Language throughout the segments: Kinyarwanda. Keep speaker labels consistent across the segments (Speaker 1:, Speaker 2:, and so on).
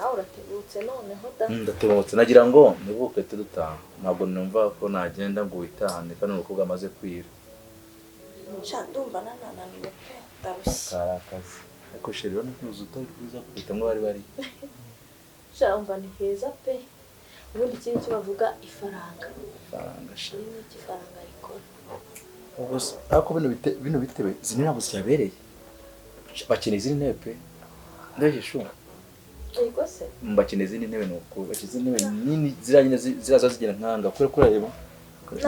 Speaker 1: Nawe uratebutse noneho da.
Speaker 2: Ndatebutse nagira ngo nibuke tudutaha. Ntabwo numva ko nagenda ngo witahane kandi umukobwa amaze kwira.
Speaker 1: Sha ndumva nanananiwe pe, ndarushye.
Speaker 2: Karakazi. Ariko chérie urabona ko uzu utari rwiza kuruta mwe bari bari.
Speaker 1: Sha umva ni heza pe. Ubundi ikindi cyo bavuga ifaranga.
Speaker 2: Ifaranga sha.
Speaker 1: Ni iki ifaranga rikora?
Speaker 2: Ubwo ariko bino bitebe zini ntabwo ziyabereye. Bakeneye izindi ntebe pe. Ndaje shu.
Speaker 1: Yego se.
Speaker 2: Bakeneye izindi ntebe nuko bakeneye izindi ntebe nini ziriya nyine ziraza zigera nkanga kure kurareba.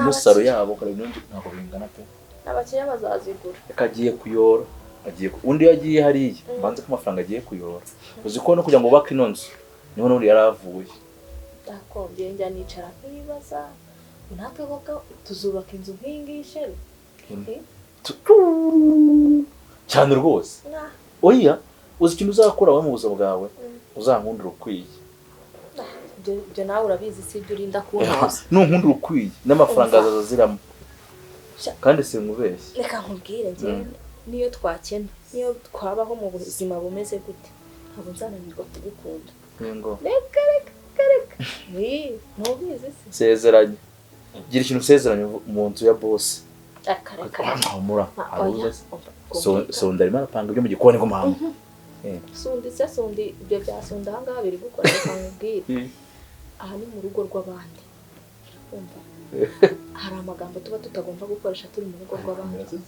Speaker 2: No saro yabo kare n'undi ntabwo bingana pe.
Speaker 1: Abakiriya bazazigura.
Speaker 2: Akagiye kuyora. Agiye undi yagiye hariya banze ko amafaranga agiye kuyora. Uzi ko no kugira ngo ubake ino nzu niho n'undi yaravuye.
Speaker 1: Ndakombye njya nicara nkibaza natwe koko tuzubaka inzu nk'ingiyi chérie.
Speaker 2: Cyane rwose. Oya uzi ikintu uzakora wowe mu buzima bwawe uzankundira ukwiye.
Speaker 1: Ibyo nawe urabizi si ibyo urinda kuntoza.
Speaker 2: Nunkundira ukwiye n'amafaranga azaza aziramo. Kandi sinkubeshye.
Speaker 1: Reka nkubwire njye niyo twakena niyo twabaho mu buzima bumeze gute ntabwo nzananirwa kugukunda.
Speaker 2: Ngo
Speaker 1: reka reka reka ni ntubizi se.
Speaker 2: Sezeranye. Gira ikintu usezeranye mu nzu ya boss.
Speaker 1: Reka reka.
Speaker 2: Humura. So ndarimo arapanga ibyo mu gikoni ngo mama.
Speaker 1: Sundi se sundi ibyo bya sunda aha ngaha biri gukora reka nkubwire. Aha ni mu rugo rw'abandi. Umva. Hari amagambo tuba tutagomba gukoresha turi mu rugo rw'abandi.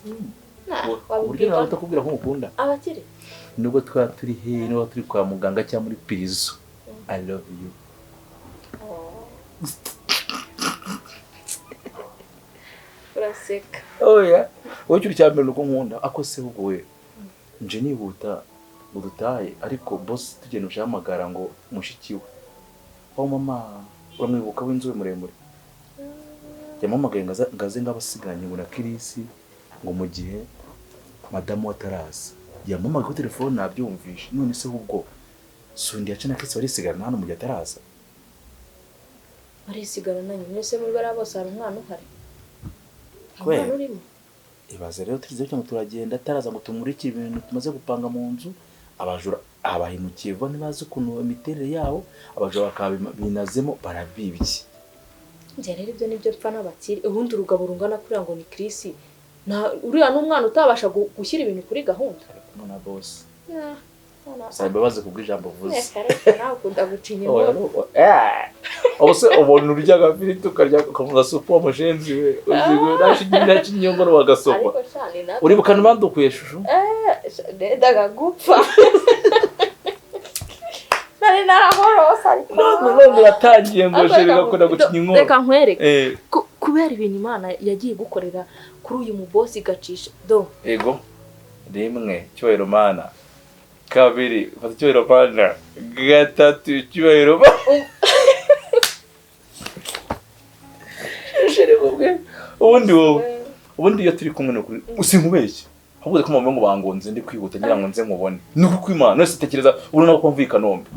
Speaker 2: Uburyo nawe utakubwira ko ngukunda.
Speaker 1: Abakire.
Speaker 2: Nubwo twa turi he, nubwo turi kwa muganga cyangwa muri prison. I love you.
Speaker 1: Uraseka.
Speaker 2: Oya, wowe cyo cyambere nuko nkunda ako se ubwo we. Nje nihuta ngo dutahe ariko boss tugenda ushamagara ngo mushiki we. Wa mama uramwibuka w'inzobe muremure. Yamamagaye ngaze ngabasigaranye ngo na Kirisi ngo mu gihe madamu ataraza. Yamamagaye kuri telefone nabyumvishe none se ubwo sundi yaca na Kirisi barisigarana hano mu gihe ataraza.
Speaker 1: Barisigarana nyine se muri bara bose hari umwana uhari.
Speaker 2: Kweli ibaze rero turize cyo turagenda ataraza ngo tumurike ibintu tumaze gupanga mu nzu abajura abahimukiye vuba ntibazi ukuntu imiterere yabo abajura bakabinazemo barabibye.
Speaker 1: Njye rero ibyo nibyo mpfa n'abakiri ubundi urugabo rungana kuriya ngo ni Chris na uriya n'umwana utabasha gushyira ibintu kuri gahunda.
Speaker 2: None boss. Saba imbabazi kubwo ijambo uvuze.
Speaker 1: Nawe ukunda gucinya inkoro.
Speaker 2: Ubuse ubona urya agafiriti ukarya ukavuga supu wa mushenzi we uzi nashinya inkoro wagasopa.
Speaker 1: Ariko shani natwe
Speaker 2: uribuka ntibandukuye shushu?
Speaker 1: Nendaga gupfa. Nari narahorose ariko.
Speaker 2: None uratangiye ngo chérie gakunda gucinya inkoro.
Speaker 1: Reka nkwereke. Kubera ibintu Imana yagiye gukorera kuri uyu mubosi gacisha do.
Speaker 2: Ego. Rimwe cyubahiro Mana. Kabiri fata cyubahiro Mana. Gatatu cyubahiro Mana. Chérie ubwe ubundi wowe ubundi iyo turi kumwe n'ukuri usinkubeshye ahubwo ko mama ngo bangonze ndi kwihuta ngira ngo nze nkubone nuko kwimana none sitekereza urabona ko mvuye i Kanombe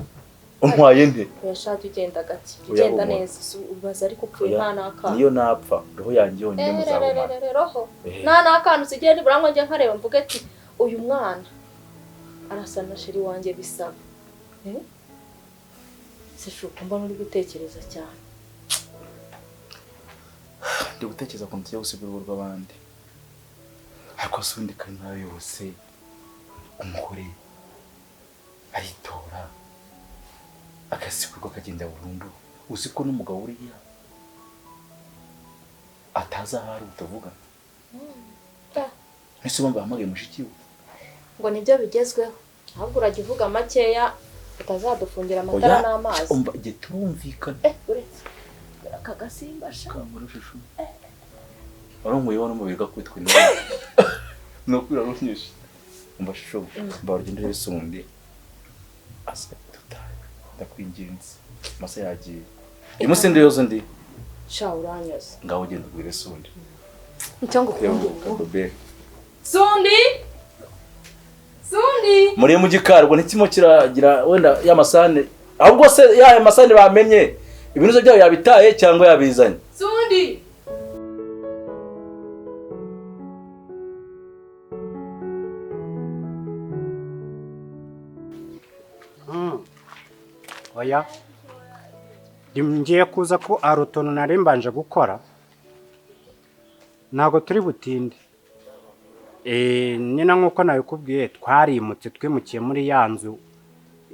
Speaker 2: untwaye nde?
Speaker 1: Yashatse ugenda gake ugenda neza ubaza ariko upfuye nta n'akana
Speaker 2: niyo napfa roho yanjye yonyine muzabumana
Speaker 1: roho nta n'akana usigaye nibura ngo njye nkareba mvuge ati uyu mwana arasa na chérie wanjye bisaba. Se shuka mbona uri gutekereza cyane.
Speaker 2: Ndi gutekereza ku nzu yo gusiga urugo rw'abandi ariko se undi kandi nawe yose umugore aritora akasigurwa akagenda burundu uzi ko n'umugabo uriya atazi aho ari utavuga ese bamba bahamagaye mushiki we
Speaker 1: ngo nibyo bigezweho ahubwo urajya uvuga makeya utazadufungira amatara n'amazi.
Speaker 2: Umva igihe turumvikana
Speaker 1: uretse aka gasimba sha
Speaker 2: kangura shushu waronkuyeho n'umubiri gakubitwa intoki nuko urarunyishe umva shushu mba urugendo rw'isundi asa tutaye ndakwinginze masa yagiye uyu munsi ndi yozo ndi
Speaker 1: sha uranyoza
Speaker 2: ngaho ugenda ubwire sundi
Speaker 1: icyo ngukunda sundi sundi
Speaker 2: muri mu gikarwa ntikimo kiragira wenda y'amasane ahubwo se ya masane bamenye ibinuzo byayo yabitaye cyangwa yabizanye
Speaker 1: sundi.
Speaker 3: Oya, ngiye kuza ko hari utuntu nari mbanje gukora, ntabwo turi butinde. Nyine nk'uko nabikubwiye twarimutse, twimukiye muri ya nzu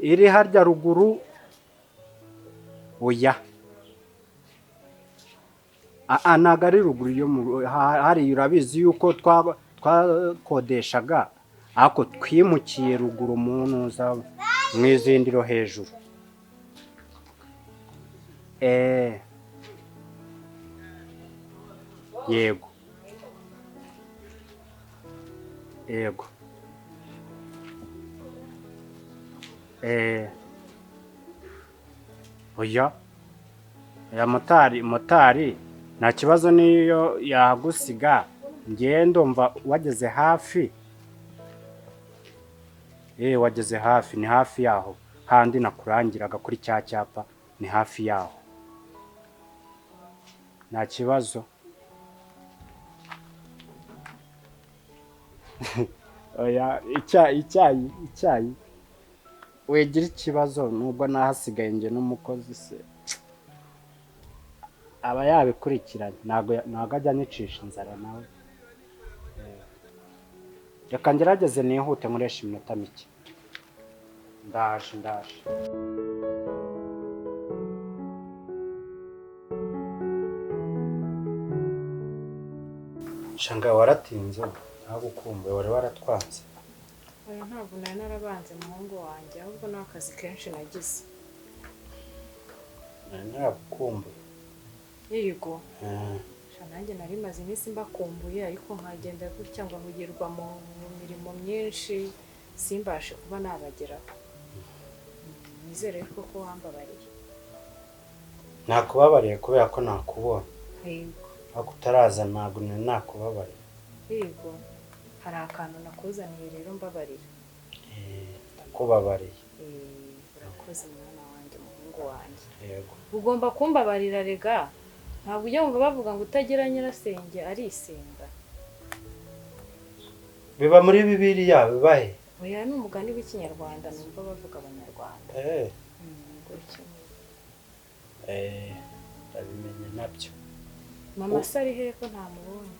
Speaker 3: iri harya ruguru. Oya, ntabwo ari ruguru yo hariya, urabizi yuko twakodeshaga, ariko twimukiye ruguru mu ntuza mu izindiro hejuru. Yego yego. Oya, ya motari nta kibazo niyo yagusiga, ngiye ndumva wageze hafi. Wageze hafi, ni hafi yaho handi nakurangiraga kuri cya cyapa, ni hafi yaho, nta kibazo. Oya, icyayi wegira ikibazo, nubwo nahasigaye nge n'umukozi se aba yabikurikiranye, ntabwo ajya anyicisha inzara nawe. Reka ngerageze nihute nkoresha iminota mike. Ndaje. Shanga waratinze, ntagukumbuye, wari waratwanze.
Speaker 4: Oya, ntabwo nari narabanze muhungu wanjye, ahubwo ni akazi kenshi nagize.
Speaker 3: Nari naragukumbuye.
Speaker 4: Yego. Nanjye nari maze iminsi mbakumbuye, ariko nkagenda gutya ngo nkugirwa mu mirimo myinshi simbashe kuba nabageraho. Nizere ko ko wambabariye.
Speaker 3: Nakubabariye kubera ko nakubonye.
Speaker 4: Yego.
Speaker 3: Ariko utaraza ntabwo nari nakubabariye.
Speaker 4: Yego. Hari akantu nakuzaniye rero mbabarira.
Speaker 3: Ndakubabariye.
Speaker 4: Urakoze mwana wanjye, muhungu wanjye.
Speaker 3: Yego.
Speaker 4: Ugomba kumbabarira rega. Ntabwo ujya wumva bavuga ngo utagira nyirasenge arisenga.
Speaker 3: Biba muri Bibiliya bibahe?
Speaker 4: Oya, ni umugani w'ikinyarwanda numva bavuga abanyarwanda.
Speaker 3: Ndabimenye nabyo.
Speaker 4: Mama se ari he ko ntamubonye?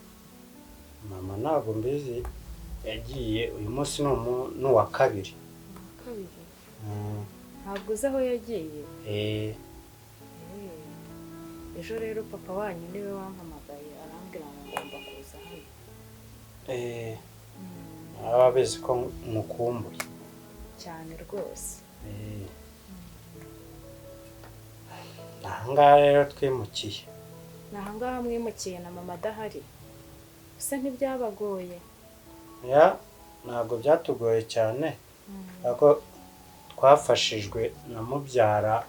Speaker 3: Mama ntabwo mbizi, yagiye uyu munsi ni uwa kabiri.
Speaker 4: Ntabwo uzi aho yagiye? Ejo rero papa wanyu niwe wampamagaye arambwira ngo ngomba kuza hano.
Speaker 3: Aba abizi ko mukumbuye
Speaker 4: cyane rwose.
Speaker 3: Ahangaha rero twimukiye.
Speaker 4: Ni ahangaha mwimukiye na mama adahari? Ese ntibyabagoye?
Speaker 3: Ya, ntabwo byatugoye cyane, ariko twafashijwe na mubyara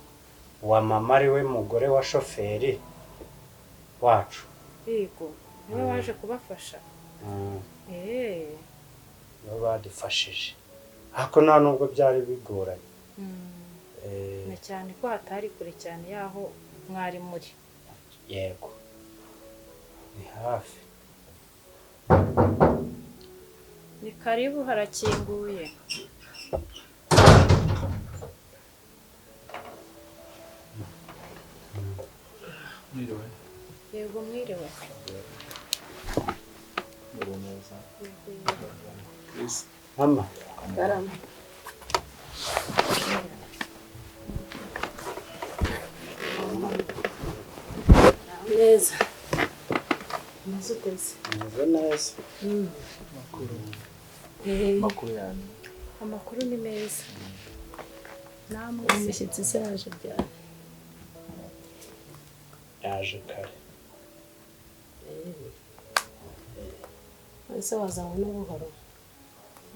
Speaker 3: wa mama ari we mugore wa shoferi wacu.
Speaker 4: Yego, niwe waje kubafasha.
Speaker 3: Nibo badufashije, ariko nta nubwo byari bigoranye.
Speaker 4: Na cyane ko hatari kure cyane yaho mwari muri.
Speaker 3: Yego, ni hafi.
Speaker 4: Ni karibu, harakinguye.
Speaker 2: Mwiriwe.
Speaker 4: Yego mwiriwe.
Speaker 2: Mwiriwe neza.
Speaker 3: Mama.
Speaker 1: Karama. Neza. Meze uteze?
Speaker 3: Meze neza.
Speaker 2: Makuru yanyu?
Speaker 4: Amakuru ni meza. Namwe
Speaker 1: Umushyitsi se yaje ryari?
Speaker 3: Yaje kare.
Speaker 1: Ese wazanywe n'ubuhoro?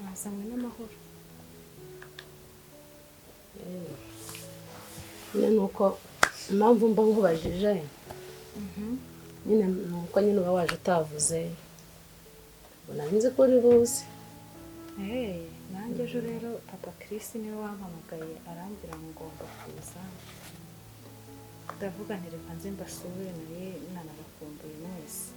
Speaker 4: Wazanywe n'amahoro.
Speaker 1: Nyine nuko impamvu mba nkubajije, nyine nuko nyine uba waje utavuze, ubona nzi ko uri buze.
Speaker 4: Nanjye ejo rero papa Chris niwe wampamagaye arambwira ngo ngomba kuza. Ndavuga nti reka nze mbasure, naye nanabakumbuye mwese.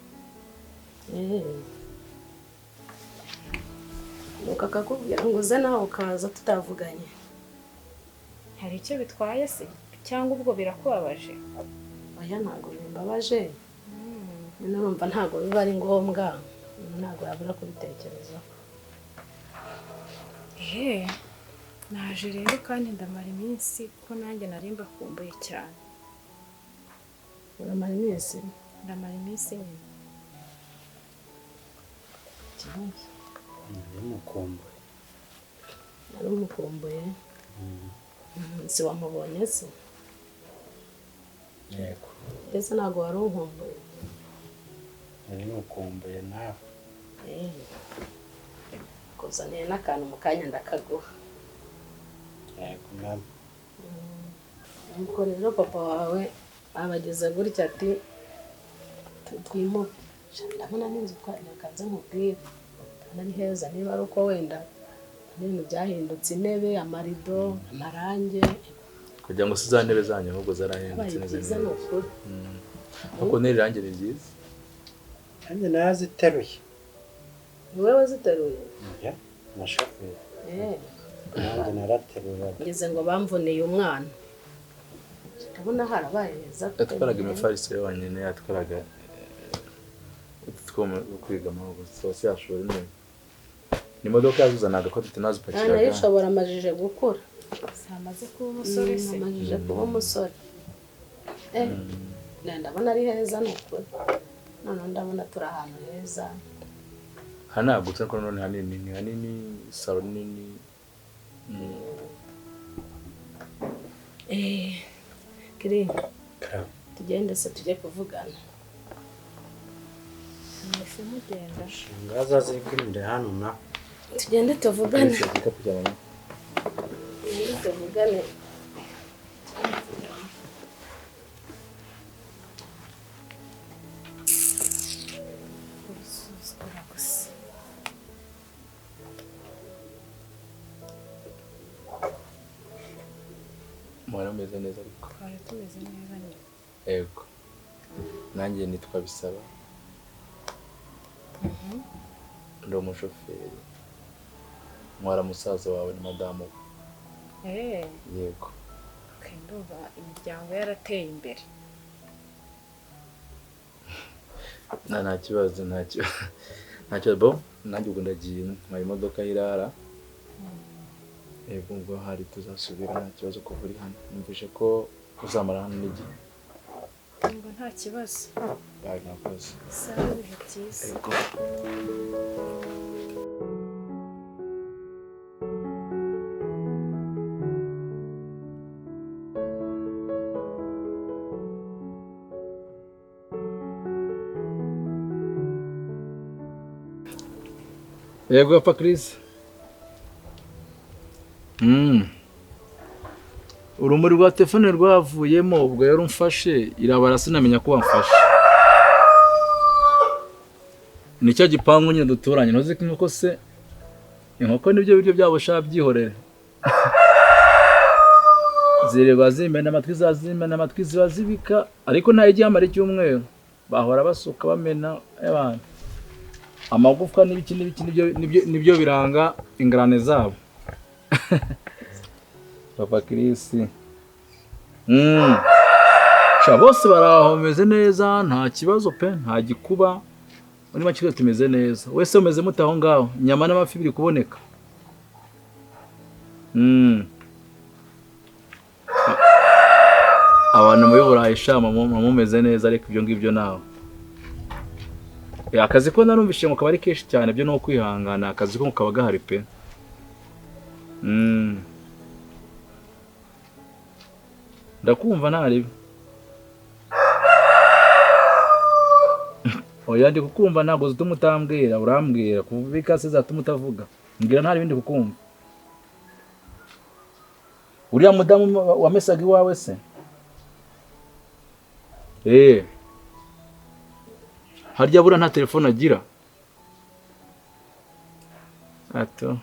Speaker 1: Nuko akakubwira ngo uze nawe ukaza tutavuganye.
Speaker 4: Hari icyo bitwaye se cyangwa ubwo birakubabaje?
Speaker 5: Oya, ntabwo bimbabaje. Nyine urumva ntabwo biba ari ngombwa, ntabwo yabura kubitekerezaho.
Speaker 4: Ehe, naje rero kandi ndamara iminsi kuko nanjye nari mbakumbuye cyane.
Speaker 5: Uramara iminsi?
Speaker 4: Ndamara iminsi nyine.
Speaker 5: Ikibazo.
Speaker 3: Nari
Speaker 5: Nari umukumbuye. Si wamubonye se?
Speaker 3: Yego.
Speaker 5: Ese ntabwo wari unkumbuye?
Speaker 3: Nari mukumbuye nawe.
Speaker 5: Kuzaniye n'akantu mu kanya ndakaguha.
Speaker 3: Yego mama.
Speaker 5: Nuko rero papa wawe abageze gutya ati twimuke. Ndabona n'inzu twakanze nkubwire. Ndabona ari heza niba ari uko wenda ibintu byahindutse, intebe, amarido, amarange.
Speaker 2: Kugira ngo si za ntebe zanyu ahubwo zarahindutse neza.
Speaker 5: Byiza ni ukuri.
Speaker 2: Ariko n'irange ni ryiza.
Speaker 3: Nanjye naraziteruye.
Speaker 5: Ni wowe waziteruye?
Speaker 3: Oya, na shoferi. Nanjye narateruraga.
Speaker 5: Ngeze ngo bamvuneye umwana. Ndabona harabaye heza.
Speaker 2: Yatwaraga imifariso yonyine, yatwaraga utwuma two kwigamo gusa yashobora intebe. Ni imodoka yazuzanaga ko tutanazipakiraga.
Speaker 5: Nayo ishobora amajije gukura.
Speaker 4: Samaze kuba umusore se?
Speaker 5: Amajije kuba umusore. Ndabona ari heza ni ukuri. None ndabona turi ahantu heza.
Speaker 2: Hanagutse ariko none hanini, ni hanini, salo nini.
Speaker 5: Kiri. Tugende se tujye kuvugana.
Speaker 4: Mwese mugenda.
Speaker 3: Shangaza zigurinde hano na.
Speaker 5: Tugende tuvugane. Tugende tuvugane.
Speaker 2: Mwari mumeze neza ariko?
Speaker 4: Twari tumeze neza nyine.
Speaker 2: Yego. Nanjye nitwa Bisaba. Ndi umushoferi. Mwara musaza wawe na madamu we. Yego.
Speaker 4: Okay, ndumva imiryango yarateye imbere.
Speaker 2: Nta kibazo, nta kibazo. Nta kibazo bo, nanjye ubwo ndagiye ntwaye imodoka y'irara. Yego, ubwo hari tuzasubira nta kibazo kuva uri hano. Numvise ko uzamara hano n'igihe.
Speaker 4: Ngo nta kibazo.
Speaker 2: Bye, mwakoze.
Speaker 4: Sawa, ibihe byiza.
Speaker 2: Yego. Yego papa Chris. Urumuri rwa telefone rwavuyemo ubwo yari umfashe irabara sinamenya ko wamfashe. Ni cyo gipangu nyine duturanye, ntuzi ko inkoko se inkoko nibyo biryo byabo sha byihorere. Zireba zimena amatwi zazimena amatwi ziba zibika ariko nta igihe amara icyumweru bahora basuka bamena abantu. Amagufwa n'ibiki n'ibiki nibyo biranga ingarane zabo. Papa Chris. Sha bose baraho bameze neza nta kibazo pe, nta gikuba. Muri make tumeze neza. Wese umeze mute aho ngaho? Inyama n'amafi biri kuboneka. Abantu muri Burayi sha mumeze neza ariko ibyo ngibyo nawe. Akazi ko narumvise ngo kaba ari kenshi cyane byo no kwihangana, akazi ko kaba gahari pe. Ndakumva ntaribi. Oya ndi kukumva ntago zituma utambwira, urambwira kubika se zatuma utavuga. Mbwira ntari bindi kukumva. Uriya mudamu wamesaga iwawe se? Harya bura nta telefone agira? Ato.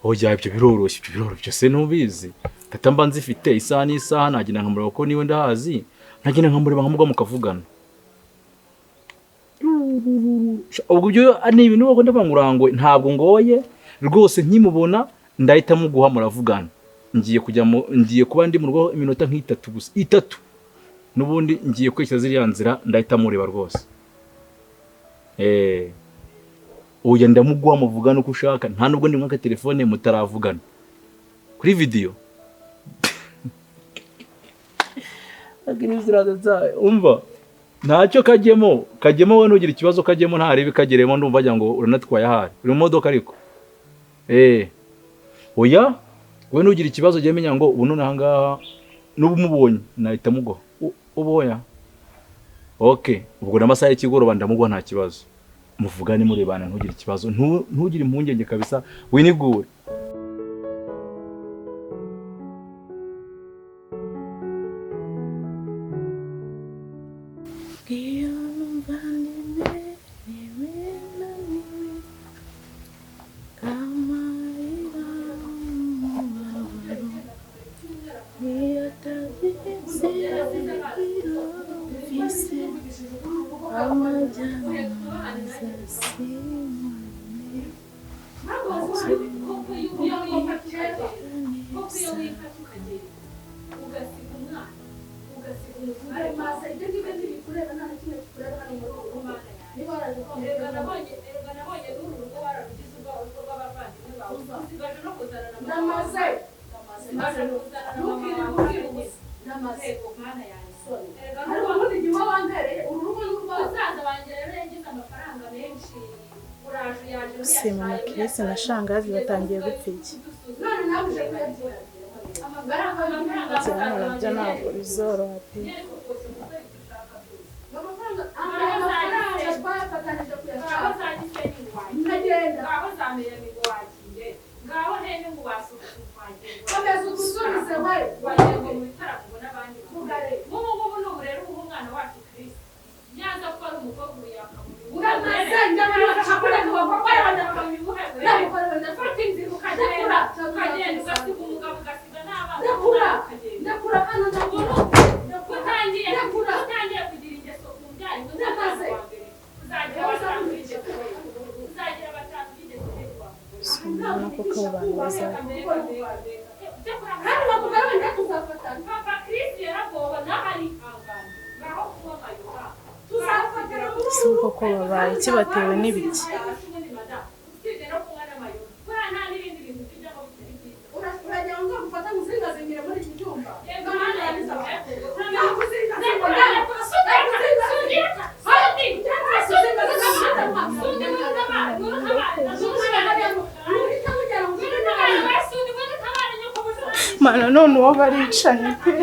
Speaker 2: Oya ibyo biroroshye, ibyo biroroshye se ntubizi. Tata mba nzifite isaha n'isaha nagenda nkamureba ko niwe ndahazi, nagenda nkamureba nkamugwa mukavugana. Ubwo ibyo ni ibintu ubwo ndavuga ngo urangoye, ntabwo ngoye, Rwose nkimubona ndahita muguha muravugana. Ngiye kujya ngiye kuba ndi mu rugo iminota nk'itatu gusa, itatu. Nubundi ngiye kwerekeza ziriya nzira ndahita mureba rwose. Oya ndamuguha muvugana uko ushaka, nta nubwo ndi mwaka telefone mutaravugana. Kuri video. Umva ntacyo kajyemo, kajyemo wowe nugira ikibazo kajyemo ntarebe kageremo ndumva ajya ngo uranatwaye ahari. Uri mu modoka ariko. Oya wowe nugira ikibazo jye menya ngo ubu none ahangaha nubu mubonye nahita muguha. Uboya. Okay, ubwo n'amasaha y'ikigoroba ndamuguha nta kibazo. Muvugane murebana ntugire ikibazo, ntugire impungenge kabisa, winigure.
Speaker 6: Si mama Chris na shangazi batangiye gupfa iki? Hano nabyo ntabwo bizoroha pe. Si uko ko babaye iki batewe n'ibiki? Mana none uwo baricanye pe.